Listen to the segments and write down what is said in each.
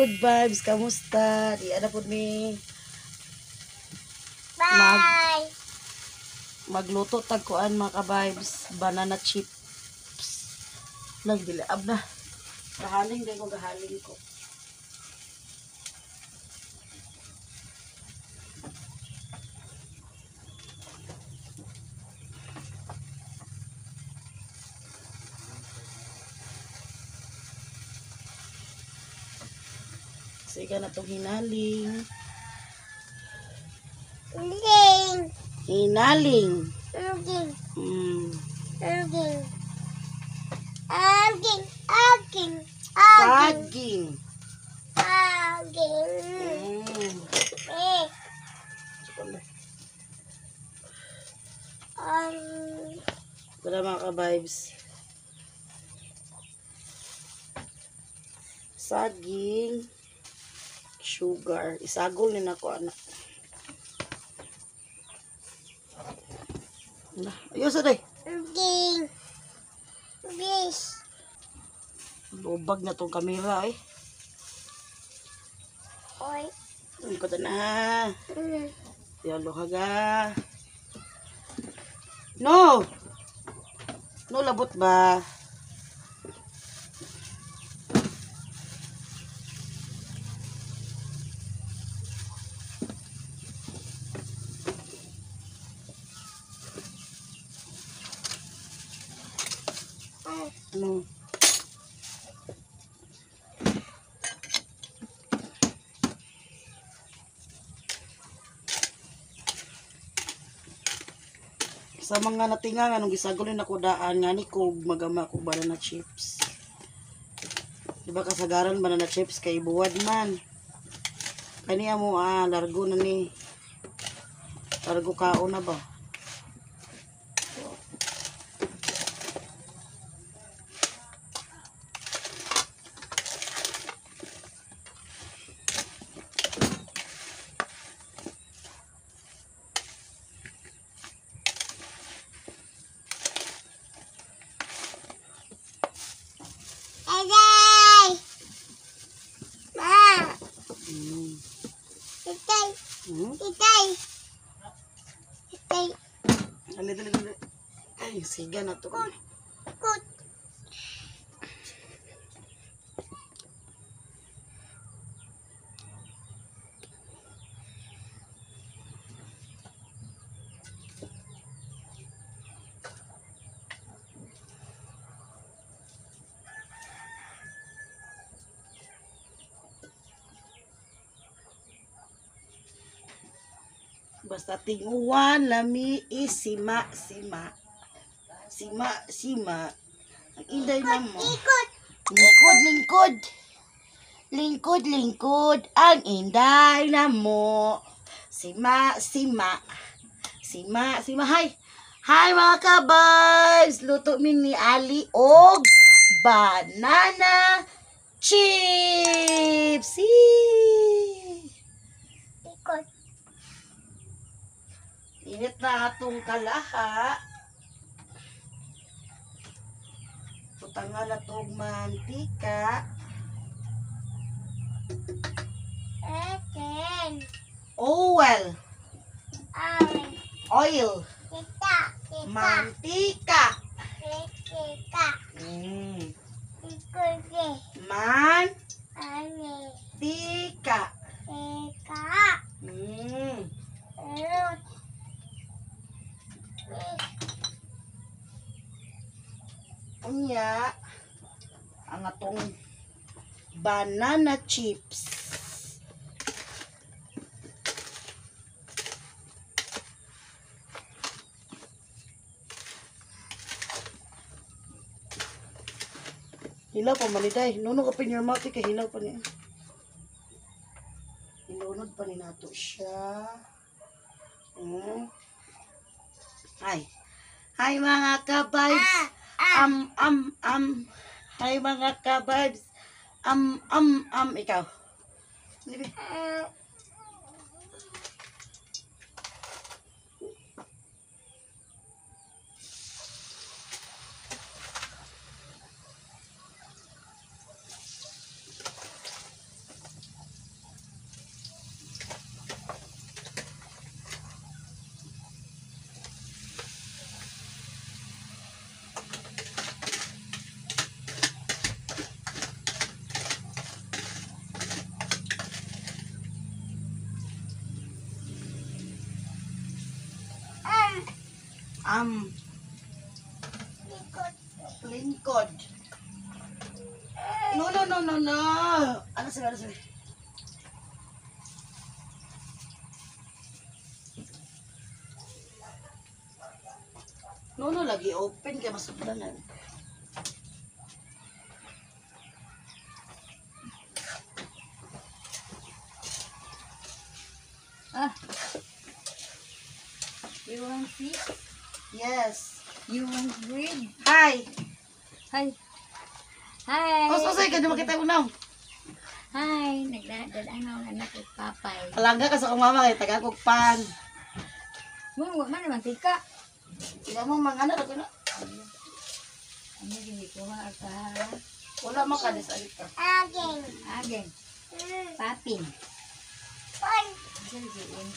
Good vibes, kamusta? Di ana pud mi Bye. Magluto tag kuan, mga ka-vibes, banana chips. Nagdilaab na. Gahaling din ko, gahaling ko. Sige na tong hinaling. Ling. Hinaling. Aging. Aging. Aging. Aging. Aging. Saging. Aging. Eh. Tara, mga ka-vibes. Saging. Sugar. Isagol ni nako, anak. Na, ayos na day. Aging. Bis. Lubag na tong kamera eh. Oy. Ang kata na. Yalo haga. No! No, labot ba? Ano? Sa mga natinga nga nung gisagol ni ako daan nga ni ko magama ko banana chips. Di ba kasagaran banana chips kay buwad man. Kaniya mo ah largo na ni. Largo kaon na ba? Agay. Ma. Itay. Itay. Itay. Dali, dali, dali. Ay, siga na to. Kut. Basta tinguan, lami, isima, sima. Sima, sima. Ang inday na mo. Ikot. Lingkod, lingkod. Lingkod, lingkod. Ang inday na mo. Sima, sima. Sima, sima. Hi. Hi, mga ka-vibes. Luto mi ni Ali og banana chips. Yee! Ikot. Init na atong kalaha. Butangan na tog mantika. Akin. Oil. Ay. Oil. Kita. Kita. Mantika. Kita. Ikot. Mantika. Ani. Ika. Rut. Unya, ang atong banana chips. Hilaw pa man ni day. No, no, open your mouth kay hilaw pa niya. Hinunod pa ni nato siya. Hi. Hi, mga ka-vibes. Am. Hi, mga ka-vibes. Am, am, am. Ikaw. Libi. Am. Lingkod. No, no, no, no, no. Ano sila, ano sila? No, no, lagi open kay masuplanan. Ah. You want fish? Yes. You want bread? Hi. Hi. Hi. Oh, so, kaya makita ko na. Hi. Nagdadala ang anak ko papay. Palangga ka sa akong mama kay taga kog pan. Mo wa man naman tika. Ila mo mga anak ako na. Ano gini ko ka? Wala man ka sa alita. Aging. Ageng. Papin. Pan. Asa giin?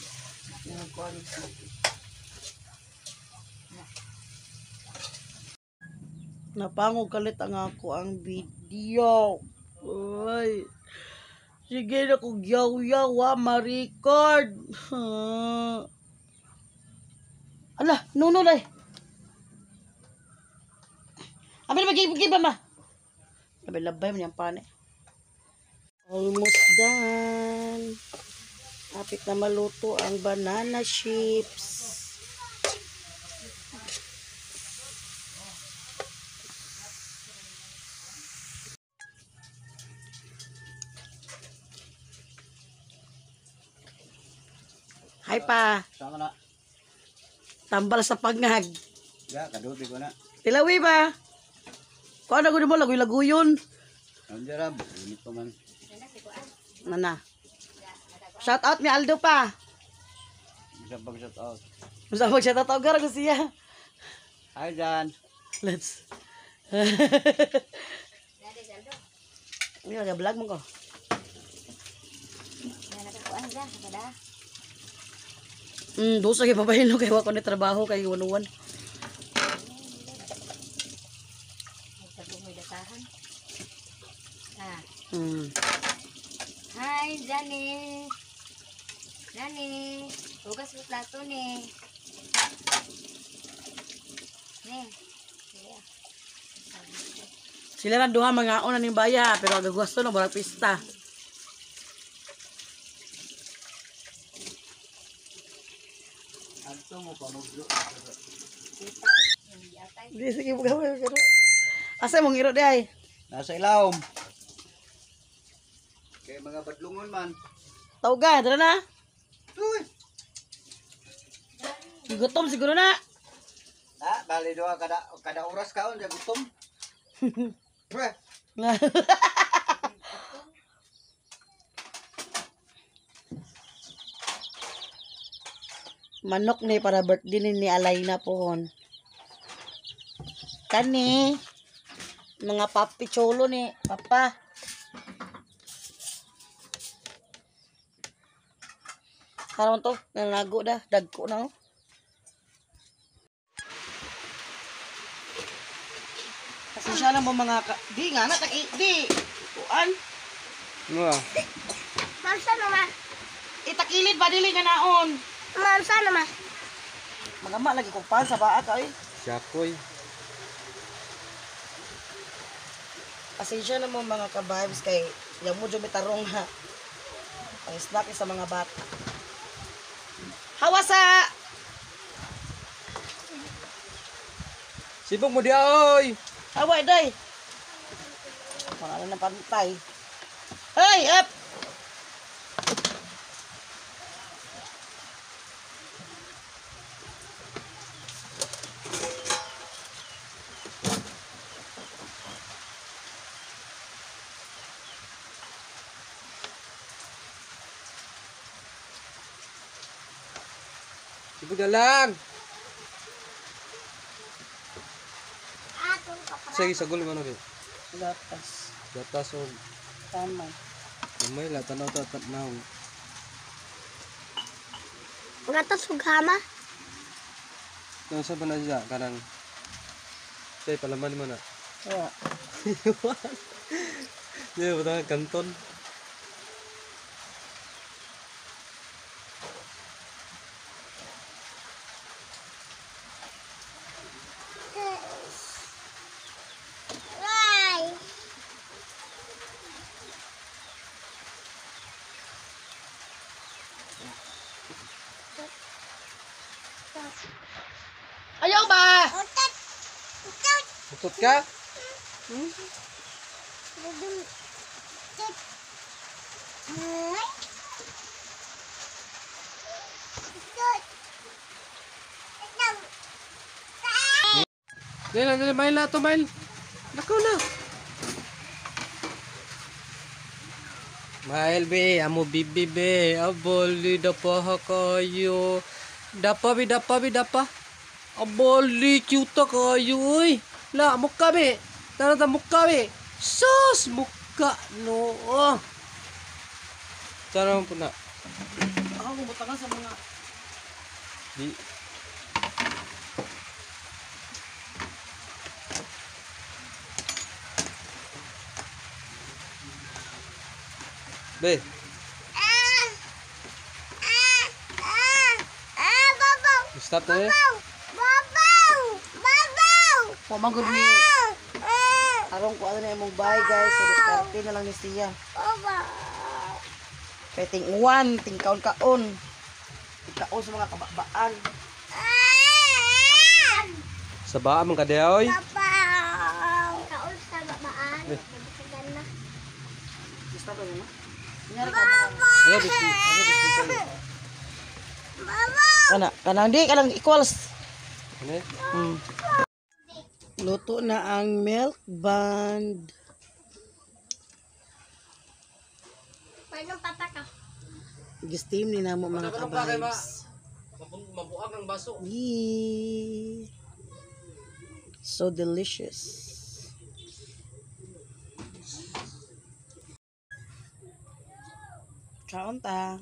Napangog kalit ang ako ang video. Uy. Sige na kog yaw-yaw wa ma-record. Ala, no no lay. Abi na magigib ma. Abi labay man yang pane. Almost done. Kapit na maluto ang banana chips. Hi pa. Sama na. Tambal sa pangag. Ya, kaduti ko na. Tilawi ba? Kuha na gud mo lagoy-lagoyon. Nandiyan ra, init pa man. Nana. Shout out mi Aldo pa. Bisa pag shout out. Musa mag shout out gara ko siya. Hi, Jan. Let's. Ini lagi vlog mo ko. Nakakuan ra kada. Dosa kay babaylo kay wa ko ni trabaho kay wanuan. Nagtago mo datahan. Ah. Hi, Johnny. Johnny, hugas mo plato ni. Ni. Sige ah. Sila na duha mga una ning baya pero gagasto na murag pista. Adto mo pa maglo. Di sige mo gawin pero Asa mong iro di ay? Nasa ilawom. Kay mga badlungon man. Tawga, dara na. Uy. Gutom siguro na. Na, bali doa kada kada oras kaon ja gutom. Pre. Manok ni para birthday ni Alayna pohon. Kani mga papi cholo ni papa. Karon to, nanago da, dagko na oh. Pasensya na mo mga ka... Di nga na, taki, di. Kuan. Nga. Ma'am, saan ma? Itakilid ba dili nga naon? Ma'am, saan ma? Mga ma lagi kong pan sa baa ka eh. Siyakoy. Pasensya na mo mga ka-vibes kay yang mo may tarong ha. Ang snack sa mga bata. Hawasa! Sibog mo dia oy. Haway day! Pangalan ng pantay. Hey, up! Sibog na lang. Atong kapra. Sige, sagol man okay. Gatas. Gatas o Tama. gamay la tanaw ta tanaw. Gatas ug hama. Nang sa pa na siya kanang Say palaman mo na. Wa. Di ba ta kanton? Ayaw ba? Utot. Utot. Utot ka? Utot. Ay. Utot. Utot. Dili, dili, mail na to, mail. Nakaw na. Mail be, amo bibi be, aboli dapa ha kayo. Dapa be, dapa be, dapa. Aboli cute kayo oy. La mukha be. Tara ta mukha be. Sus mukha no. Oh. Tara mo po na. Ako bumutangan sa mga Di. Be, Ah. Ah. Ah. Ah, babaw. stop na eh. Babaw. Babaw. pamagod ni Ah. Ah. arong ko ano na imong bahay guys. So diskarte na lang ni siya. Babaw. Kay ting uwan, ting kaon kaon. Kaon sa mga kababaan. Ah. Sa baa man kadeoy. Babaw. Kaon sa babaan. Ganda. Stop na no? Nyari ka. Ala bisti, ala bisti. Babaw. Kana, kanang di kanang equals. Ano? Luto na ang milk band. Paano papa ka? Gistim ni namo mga ka-vibes. Mabuag ang baso. Yee. So delicious. Kaon ta.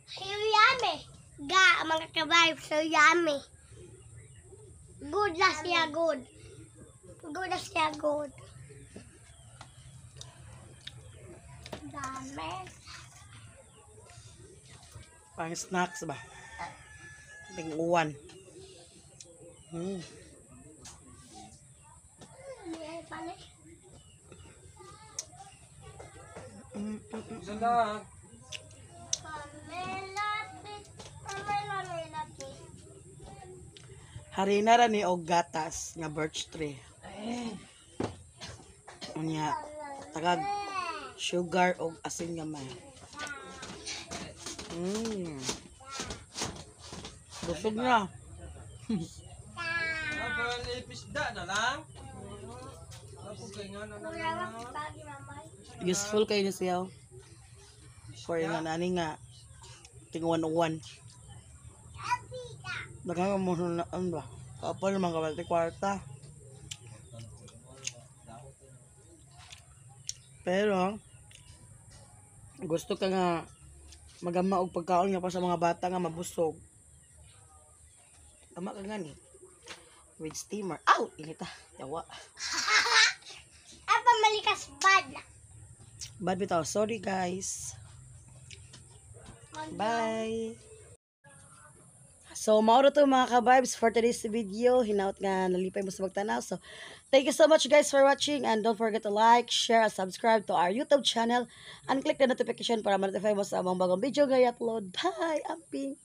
So yummy. Ga, mga ka-vibe, so yummy. Good na siya, good. Good na siya, good. Dami. Pang snacks ba? Tinguan. May pala. Sanda. Pamela, Pamela, Pamela. Harina ra ni og gatas nga birch tree. Unya, tagag sugar og asin gamay. Busog na. Abali pisda na lang. Ako kay nga na Wala bagi mamay. Useful kayo ni siya. Oh. For nga nani nga tinguan-uwan. Daghang mo na ano ba? Kapal man ka kwarta. Pero gusto ka nga magama og pagkaon nga pa sa mga bata nga mabusog. Tama ka nga ni. With steamer. Aw, inita. Yawa. Apa malikas bad. Bad bitaw. Sorry guys. Bye. So, mao ra to mga ka-vibes for today's video. Hinaut nga nalipay mo sa magtanaw. So, thank you so much guys for watching and don't forget to like, share, and subscribe to our YouTube channel and click the notification para ma-notify mo sa among bagong video nga i-upload. Bye! Amping!